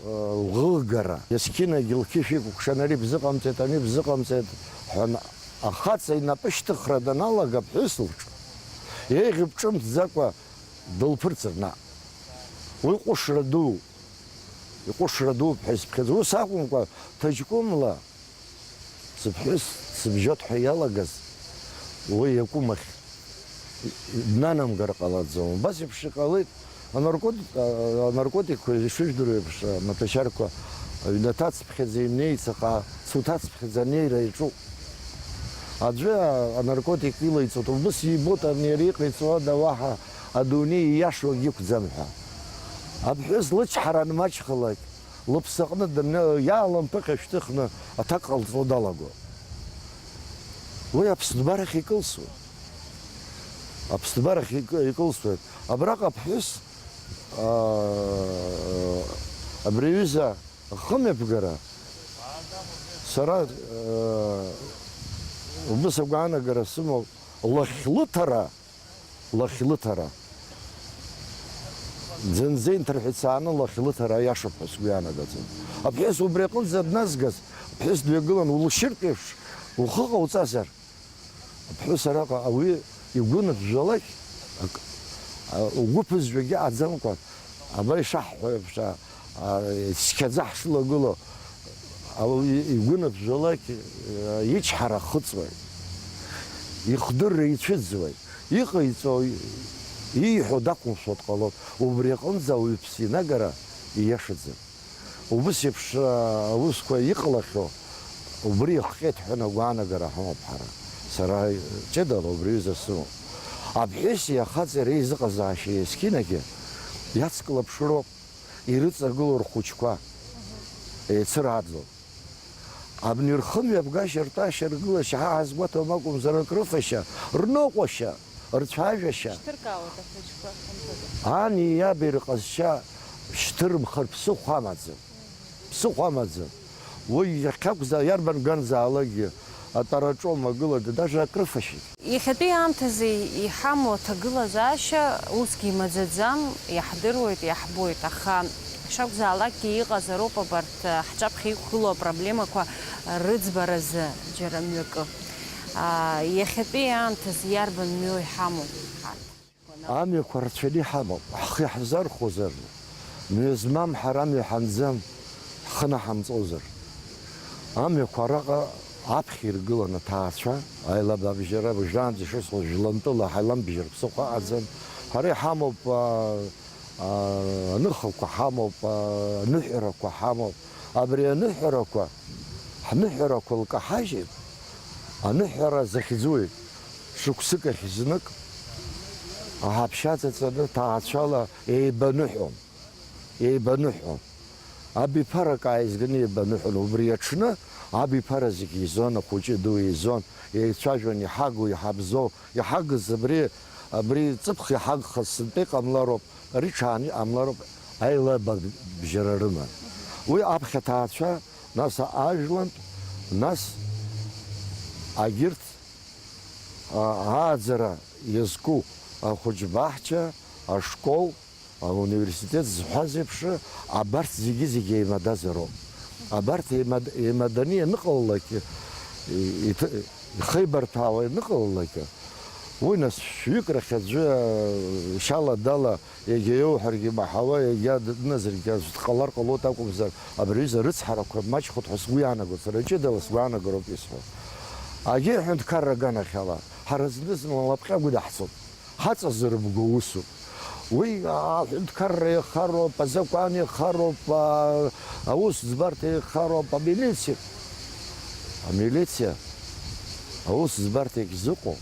а, лгәыӷгара. Есқьынагь лқьышә икәыкшан, ари бзыҟамҵеит, ани бзыҟамҵеит ҳәа, ахаҵа инапышьҭыхра даналага аԥҳәыс лҿы, еиӷьуп ҿымҭӡакәа дылԥырҵыр наҟ. Уи ҟәышра ду, иҟәышра дууп ҳәа исыԥхьаӡоит. Ус акәымкәа, ҭаҷкәымла Сыԥҳәыс сыбжьоит ҳәа иалагаз уи иакәымахь днанамгар ҟалаӡом. Убас еиԥш иҟалеит анаркот-, а-, анаркотикқәа ишыжәдыруа еиԥш, амаҭәашьарқәа аҩнаҭацыԥхьаӡа имнеиц, аха цуҭацыԥхьаӡа анеира иаҿуп. Аӡәы анаркотик илеиҵоит, убыс ибоит ани иара иҟаиҵо ада уаҳа адунеи ииашоу акгьы ықәӡам ҳәа. Аԥҳәыс лычҳара анмаҷхалак, лыԥсаҟны даннеи, иаалымԥыхьа шьҭыхны аҭак ҟалҵо далагоит. Уи аԥсҭбарахь икылсуеит. Аԥсҭбарахь ик-, икылсуеит. Абраҟа аԥҳәыс, аа, абри аҩыза ахымҩаԥгара, сара, аа, убыс агәаанагара сымоуп, лахьлыҭара, лахьлыҭара. Зынӡа инҭырҳәцааны лахьлыҭара аиашоуп ҳәа сгәы иаанагаӡом. Аԥҳәыс убри аҟынӡа дназгаз, аԥҳәыс дҩагылан, улшьыртә еиԥш ухы ҟауҵазар, аԥҳәыс араҟа ауаҩы игәы ныԥжәалак, ак-, а, угәы ԥызжәогьы аӡамкәан, абра ишаҳҳәо еиԥш, а, а, цқьаӡа ҳшылагыло, ауаҩы игәы ныԥжәалак, а, ичҳара хыҵуеит, ихдырра ицәыӡуеит, иҟаиҵо, ииҳәо дақәымшәо дҟалоит, убри аҟынӡа ауаҩԥсы инагара ииашаӡам. Убыс еиԥш, а, аусқәа иҟалахьоу убри ихҟьеит ҳәа агәаанагара ҳамоуп ҳара. Сара ҷыдала убри аҩыза сымоуп. Аԥҳәыси ахаҵеи реизыҟазаашьа есқьынагьы иацклаԥшроуп, ирыҵагылоу рхәыҷқәа еицырааӡо. Абни рхымҩаԥгашьа, ртәашьа, ргылашьа ҳа ҳазгәаҭом акәымзар, акрыфашьа, рныҟәашьа, рцәажәашьа. Шьҭыркаауеит ахәыҷқәа, хымԥада. Ани иаби рҟазшьа шьҭырымхыр ԥсыхәа амаӡам. Ԥсыхәа амаӡам. Уи иахьакәзаа, иарбан ганзаалакгьы атәараҿоума, гылада, даже акрыфашьагь. Иахьатәи аамҭазы иҳамоу аҭагылазаашьа усгьы имаӡаӡам, иаҳдыруеит, иаҳбоит, аха шакәзаалакгьы иҟазароуп абарҭ ҳҿаԥхьа иқәгылоу апроблемақәа рыӡбаразы џьара мҩакы. Аа, иахьатәи аамҭазы иарбан мҩоу иҳамоу ҳарҭ? Амҩақәа рацәаны иҳамоуп, ҳхы иаҳзархәозар, мҩа змам ҳара амҩа ҳанӡам, ҳхы наҳамҵозар. Амҩақәа араҟа аԥхьа иргылан аҭаацәа, аилабабжьара, уажәраанӡа ишысҳәоз, жәлантәыла ҳаиламбжьар ԥсыхәа аӡам. Ҳара иҳамоуп, аа, аа, аныхақәа ҳамоуп, аа, аныҳәарақәа ҳамоуп. Абри аныҳәарақәа, ҳныҳәарақәа лкаҳажьит, аныҳәара захьӡуеит. Шықәсык ахь знык аҳаԥшьа ҵаҵаны ҭаацәала еибаныҳәон, еибаныҳәон. Абиԥарак ааизганы еибаныҳәон. Убри аҽны абиԥара зегьы еизон, ахәыҷы аду еизон, еицәажәон, иҳагу, иҳабзоу, иҳагыз абри, абри ҵыԥх иҳагхаз сынтәа иҟамлароуп, ари ҽааны иҟамлароуп, аилабабжьара рыман. Уи аԥхьа ҭаацәа, нас ажәлантә, нас агьырҭ, а, ааӡара иазку ахәыҷ баҳча, ашкол, ауниверситет зҳәаз еиԥш, абарҭ зегьы-зегьы еимадазароуп. Абарҭ еимад-, еимаданы ианыҟалалак, и-, иҭ-, Ихеибарҭәаауа ианыҟалалак, уи нас шәҩык рахь аӡәы, шьала-дала, егьа иоуҳәаргьы имаҳауа, егьа дназаргьы аӡә дҟалар ҟалоит акәымзар, абри аҩыза арыцҳарақәа маҷхоит ҳәа сгәы иаанагоит, сара ҷыдала сгәы аанагароуп исҳәо. Агьи аҳәынҭқарра аганахьала, ҳара зны-зынла лапҟьа гәыдаҳҵоит. Ҳаҵазырбго усуп. Уи аҳәынҭқарра ихароуп, азакәан ихароуп, а-, аус ӡбарҭа ихароуп, амилициа. Амилициа аус ӡбарҭа иахьзыҟоу,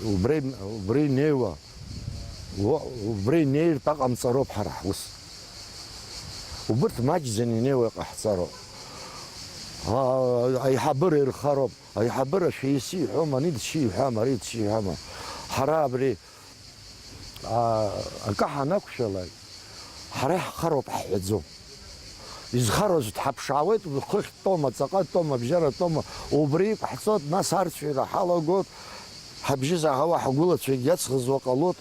убра, убра инеиуа, уа-, убра инеиртә аҟамҵароуп ҳара ҳус. Убырҭ маҷӡаны инеиуа иҟаҳҵароуп. А-, аиҳабыра ирхароуп. Аиҳабыра шәеисы иҳәома, ани дшиҳәама, ари дшиҳәама? Ҳара абри, а, акы ҳанақәшәалак, ҳара иаҳхароуп ҳҳәаӡом. Изхароу аӡә дҳаԥшаауеит, хыхь тома, ҵаҟа тома, бжьара тома, убри иқәҳҵоит, нас арцәира ҳалагоит, ҳабжьы заҳауа ҳгәылацәагь иацӷызуа ҟалоит.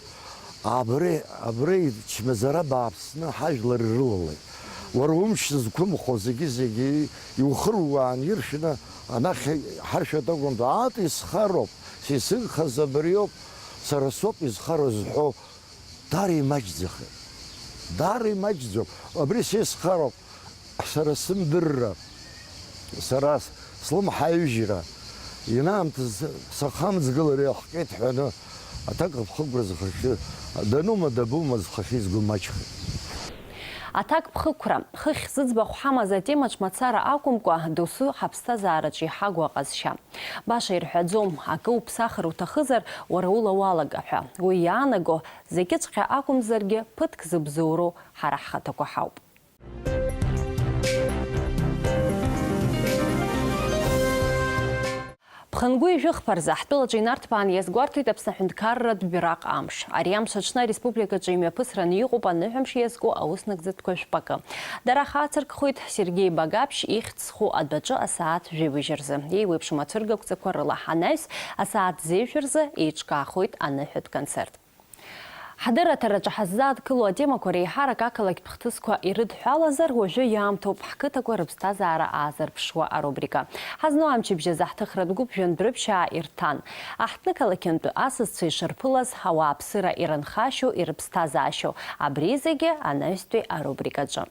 Абри, абри чмазара бааԥсны ҳажәлар ирылалеит. Уара умч зықәымхо зегьы-зегьы иухыруаан иршәны анахь ҳаршәоит акәымзар, ат исхароуп, са исыгхаз абриоуп, сара соуп изхароу зҳәо даара имаҷӡахеит. Даара имаҷӡоуп. Абри са исхароуп. Сара сымдырра, сара слымҳаҩжьра, ианаамҭаз сахамҵгылар иаҳҟьеит ҳәаны, аҭакԥхықәра зхахьы, данума дабума зхахьы изгәы маҷхеит. Аҭакԥхықәра, хыхь зыӡбахә ҳамаз атемаҿ мацара акәымкәа, досу ҳаԥсҭазаараҿ иҳагу аҟазшьа. Баша ирҳәаӡом, акы уԥсахыр уҭахызар, уара ула уалага ҳәа. Уи иаанаго, зегьыҵәҟьа акәымзаргьы, ԥыҭк зыбзоуроу ҳара ҳхаҭақәа ҳауп. Ԥхынгәы ижәыхԥа рзы ҳтәылаҿы инарҭбаан иазгәарҭоит Аԥсны аҳәынҭқарратә бираҟ амш. Ари амш аҽны ареспубликаҿы имҩаԥысраны иҟоуп аныҳәамш иазку ауснаӡатәқәа жәпакы. Дара хацыркхоит Сергеи Багаԥшь ихьӡ зху адәаҿы асааҭ жәибжь рзы. Еиуеиԥшым ацәыргақәҵақәа рыла ҳанаҩс, асааҭ зеижә рзы еиҿкаахоит аныҳәатә концерт. Ҳдырраҭараҿы ҳаззааҭгылоу атемақәа реиҳарак ақалақьтә хҭысқәа ирыдҳәалазар, уажәы иаамҭоуп ҳқыҭақәа рыԥсҭазаара аазырԥшуа арубрика. Ҳазну амчыбжь азы ҳҭыхратә гәыԥ Жәандәрыԥшьаа ирҭан. Аҳҭнықалақьынтә асасцәа ишырԥылаз, ауааԥсыра ирынхашьоу, ирыԥсҭазаашьоу, абри зегьы анаҩстәи арубрикаҿы.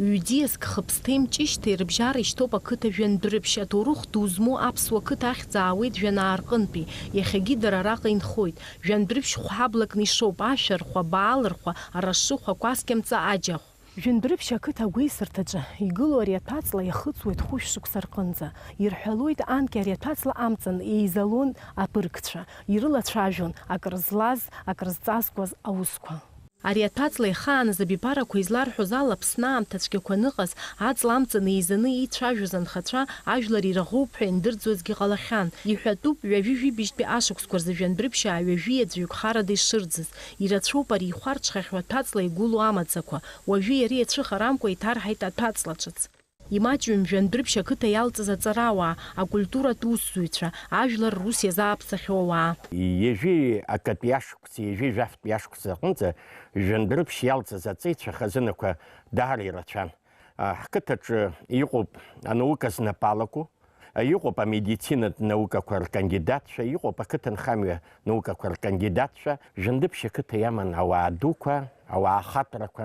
Ҩ-ӡиаск хыԥсҭеи мҷышьҭеи рыбжьара ишьҭоуп ақыҭа Жәандәрыԥшь, аҭоурых ду змоу аԥсуа қыҭа ахьӡ аауеит Жәанаа рҟынтәи, иахьагьы дара араҟа инхоит. Жәандәрыԥшь хәҳаблакны ишоуп, ашәархәа, абаалырхәа, арашыхә, акәасқьамҵа, аџьахә. Жәандәрыԥшь ақыҭа агәеисырҭаҿы игылоу ари аҭәаҵла иахыҵуеит хәышә шықәса рҟынӡа. Ирҳәалоит, анкьа ари аҭәаҵла амҵан еизалон абыргцәа, ирылацәажәон, акрызлаз, акрызҵазкуаз аусқәа. Ари аҭәаҵла ихааназ абиԥарақәа изларҳәоз ала, Аԥсны аамҭа цәгьақәа аныҟаз, аҵла амҵан еизаны еицәажәоз анхацәа ажәлар ираӷоуп ҳәа иандырӡуазгьы ҟалахьан. Иҳәатәуп, ҩажәи жәибжьтәи ашықәсқәа рзы Жәандәрыԥшьаа ҩажәи аӡәҩык харада ишырӡыз. Ирацәоуп ари ихәарҽхьахьоу аҭәаҵла игәылоу амаӡақәа. Уажәы иара иацәыхарамкәа иҭарҳаит аҭәаҵла ҿыц. Имаҷҩым Жәандәрыԥшь ақыҭа иалҵыз аҵарауаа, акультуратә усзуҩцәа, ажәлар рус иазааԥсахьоу ауаа. Ҩажәи акатәи ашықәс, ҩажәи жәафтәи ашықәс аҟынӡа Жәандәрыԥшь иалҵыз аҵеицәа хазынақәа даара ирацәан. А, ҳқыҭаҿы иҟоуп анаука знапы алаку, а, иҟоуп амедицинатә наукақәа ркандидатцәа, иҟоуп ақыҭанхамҩа наукақәа ркандидатцәа. Жәандәрыԥшь ақыҭа иаман ауаа дуқәа, ауаа ахаҭарақәа,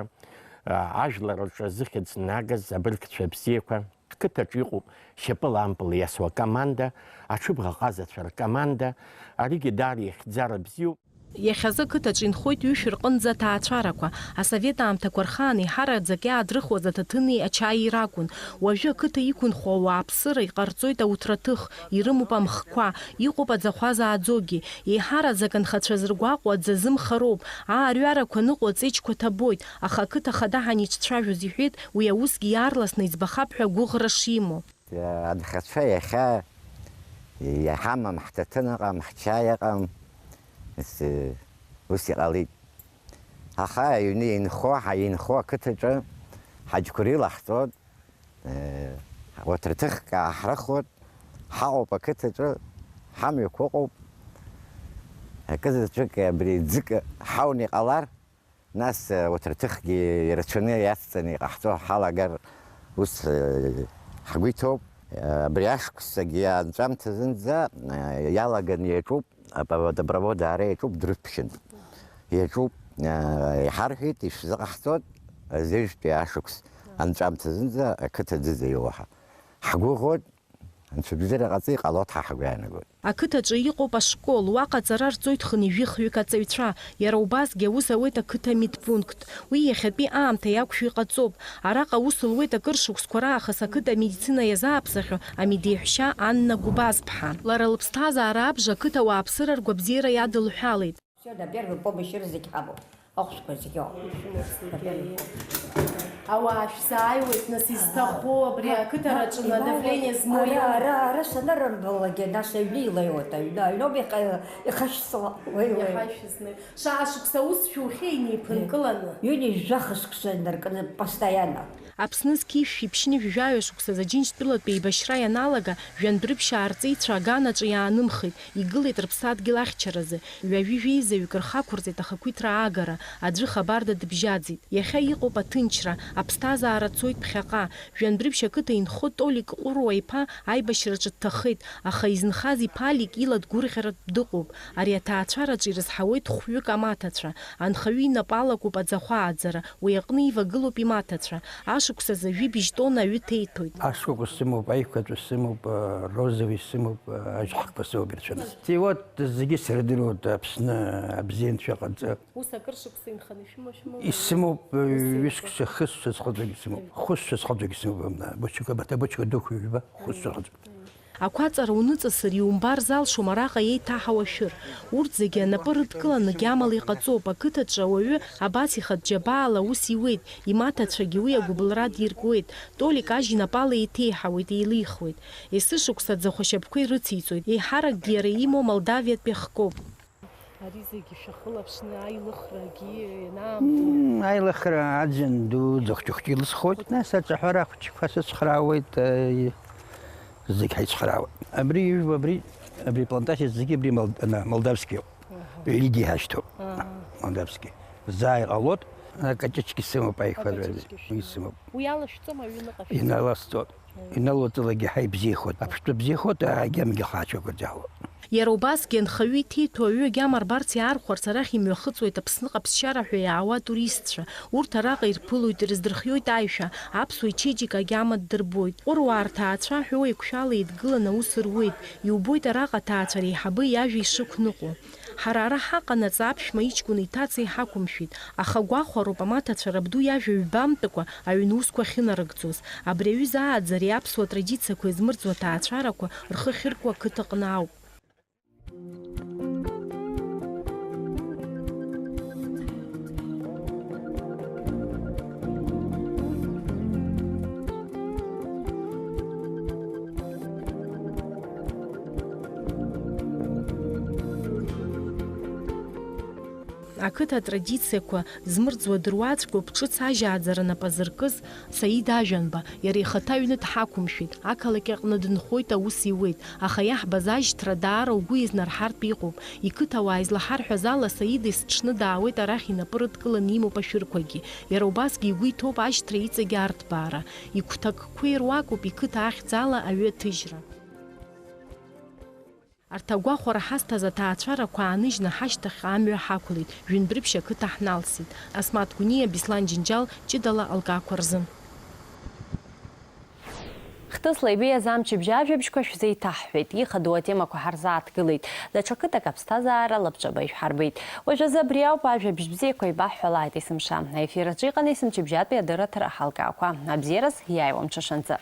а, ажәлар рҿы зыхьӡ нагаз абыргцәа бзиақәа. Ҳқыҭаҿы иҟоуп шьапыла ампыл иасуа акоманда, аҽыбӷаҟазацәа ркоманда, аригьы даара ихьӡара бзиоуп. Иахьазы ақыҭаҿы инхоит ҩышә рҟынӡа аҭаацәарақәа. Асовет аамҭақәа рхаан еиҳараӡак иаадрыхуаз аҭаҭыни ачаии ракәын. Уажәы ақыҭа иқәынхо ауааԥсыра иҟарҵоит ауҭраҭых, ирымоуп амхқәа, иҟоуп аӡахәа зааӡогьы. Еиҳараӡак анхацәа зыргәаҟуа аӡы азымхароуп, аарҩарақәа ныҟәо аҵеџьқәа ҭабоит, аха ақыҭа ахада ҳаницәцәажәоз иҳәеит, уи аусгьы иаарласны иӡбахап ҳәа агәыӷра шимоу. Анхацәа иахьа иҳамам, ҳҭаҭын ыҟам, ҳчаи ыҟам, ус, ус иҟалеит. Аха аҩны инхо, ҳа-, инхо ақыҭаҿы ҳаџьқәа рылаҳҵоит, э, уаҭраҭыхк ааҳрыхуеит, ҳаҟоуп ақыҭаҿы, ҳамҩақәа ыҟоуп. Акызаҵәык абри ӡык ҳауны иҟалар, Нас, э, урҭ рҭыхгьы ирацәаны иацҵаны иҟаҳҵо ҳалагар, ус, э, ҳгәы иҭоуп. Э, абри ашықәсагьы анҵәамҭазынӡа, э, иалаган иаҿуп, апровод-, апровод аара иаҿуп, дрыԥхьан. Иаҿуп, э, иҳарҳәеит, ишәзыҟаҳҵоит, азыжәтәи ашықәс анҵәамҭазынӡа ақыҭа ӡыӡа иоуа ҳәа. Ҳгәыӷуеит, Анцәа бзиара ҟаҵа, иҟалоит ҳәа ҳгәы иаанагоит. Ақыҭаҿы иҟоуп ашкол, уаҟа аҵара рҵоит хынҩажәи хҩык аҵаҩцәа. Иара убасгьы аус ауеит ақыҭа амедпункт. Уи иахьатәи аамҭа иақәшәо иҟаҵоуп. Араҟа аус луеит акыр шықәсқәа раахыс ақыҭа амедицина иазааԥсахьоу амедеиҳәшьа Анна Гәбазԥҳа. Лара лыԥсҭазаара абжа ақыҭа ауааԥсыра ргәабзиара иадылҳәалеит. Всё, на первой помощи рызегь ҳамоуп. Ахәшәқәа зегьы ыҟоуп. На первой помощи. Ауаа шәзааиуеит, нас, изҭаху абри ақыҭараҿы адавление змоу иҟоу? Ара, ара, ара санырымбалакгьы, нас аҩны илеиуеит, аҩны, аҩноуп иха-, ихашьцыло. Уеи, уеи. Иахашәызны. Шаҟа шықәса аус шәухьеи инеиԥынкыланы? Ҩынҩажәа хықәса инаркны, постоянно. Аԥсны зқьи жәшәи ԥшьынҩажәи жәаҩа шықәсазы Аџьынџьтәылатәи еибашьра ианалага, жәантә рыԥшьаа арҵеицәа аганаҿы иаанымхеит, игылеит рыԥсадгьыл ахьчаразы. Ҩажәи жәеизаҩык рхы ақәырҵеит ахақәиҭра аагара, аӡәы хабарда дыбжьаӡит. Иахьа иҟоуп аҭынчра, аԥсҭазаара цоит ԥхьаҟа. Жәантә рыԥшьа ақыҭа инхо Толик Ҟәыруа-иԥа аибашьраҿы дҭахеит, аха изынхаз иԥа Алик ила дгәырӷьаратә дыҟоуп. Ари аҭаацәараҿы ирызҳауеит хәҩык амаҭацәа. Анхаҩы инапы алакуп аӡахәа ааӡара, уи аҟны ивагылоуп имаҭацәа. Ашықәсазы жәибжь тонна аҩы ҭеиҭәоит. Ашкәакәа сымоуп, аиқәаҵәа сымоуп, э, розовый сымоуп, э, ажь ҳәақәа сымоуп ирцәаны. Теуат зегьы сырдыруеит, Аԥсны абзианцәа ҟарҵа. Ус акыр шықәса инханы шәымоу, шәымоу? Исымоуп, э, ҩышықәса, хышықәса схаҵагьы сымоуп. Хышықәса схаҵагьы сымоуп, абна, бочка, бата бочка дуқәа ҩба, хышықәса схаҵагьы. Ақәаҵара уныҵасыр, иумбар залшом араҟа еиҭаҳау ашәыр. Урҭ зегьы анапы рыдкыланы гьамала иҟаҵоуп, ақыҭаҿы ауаҩы абас ихатә џьабаала аус иуеит, имаҭацәагьы уи агәыбылра диркуеит. Толик ажь инапала еиҭеиҳауеит, еилихуеит. Есышықәса аӡахәашьапқәа ирыциҵоит, еиҳаракгьы иара имоу Молдавиатәи ахкоуп. Ари зегьы шәахылаԥшны аилыхрагьы ианаамҭоу? Мм, аилыхра аӡын ду ӡыхәҷыхәҷы илысхуеит, нас аҿаҳәара ахәҷқәа сыцхраауеит, э, зегь ҳаицхраауеит. Абри ижәбо, абри, абри плантациа зегьы абри мол-, ана, молдавскиоуп. Аҳа. Ҩыџьа иҳашьҭоуп. Аҳа. Молдавски. Заа иҟалоит, акаҷычгьы сымоуп аиқәаҵәа. Акаҷычгьы шәымоуп. Уи сымоуп. Уи алашәҵома аҩныҟа шәыцу? Иналасҵоит. Иналоуҵалакгьы ҳаи бзиахоит. Аԥштәы бзиахоит, агьамгьы хаачақәа рзаҳауа. Иара убасгьы анхаҩы иҭеиҭәо аҩы агьама рбарц иаархәарц арахь имҩахыҵуеит Аԥсныҟа ԥсшьара ҳәа иаауа атуристцәа. Урҭ араҟа ирԥылоит, ирыздырхиоит аишәа, аԥсуа ичеиџьыка агьама ддырбоит. Ҟәыруаа рҭаацәа ҳәоу еиқәшәала еидгыланы аус руеит. Иубоит араҟа аҭаацәа реиҳабы иажәа ишықәныҟәо. Ҳара ара ҳаҟанаҵ аԥшәма иҷкәын иҭаца иҳақәымшәеит, аха гәахәароуп амаҭацәа рабду иажәа ҩбамтәыкәа аҩны усқәа ахьынарыгӡоз. Абри аҩыза ааӡареи аԥсуа традициақәа измырӡуа ҭаацәарақәа рхы ахьыркуа ақыҭаҟны ауп. Ақыҭа атрадициақәа змырӡуа дыруаӡәкуп ҿыц ажьааӡара нап азыркыз Саид Ажәанба, иара ихаҭа аҩны дҳақәымшәеит, ақалақь аҟны дынхоит, аус иуеит, аха иаҳбаз ажьҭра даара угәы изнарҳартә иҟоуп. Иқыҭауаа излаҳарҳәаз ала, Саид есыҽны даауеит арахь инапы рыдкыланы имоуп ашәырқәагьы. Иара убасгьы игәы иҭоуп ажьҭра иҵегь арҭбаара. Игәҭакқәа ируакуп иқыҭа ахьӡала аҩы аҭыжьра. Арҭ агәахәара ҳазҭаз аҭаацәарақәа ааныжьны ҳашьҭахьҟа амҩа ҳақәлеит, Жәындәрыԥшь ақыҭа ҳналсит. Асмаҭ Гәыниа, Беслан Џьынџьал, ҷыдала алкаақәа рзы. Хҭысла ибеиаз амчыбжь ажәабжьқәа шәзеиҭаҳҳәеит, ихадоу атемақәа ҳарзааҭгылеит, даҽа қыҭак аԥсҭазаара лабҿаба ишәҳарбеит. Уажәазы абри ауп, ажәабжь бзиақәа еибаҳҳәалааит есымша. Аефир аҿы иҟан есымчыбжьатәи адырраҭара ҳалкаақәа. Абзиараз, иааиуа амҽышанӡа.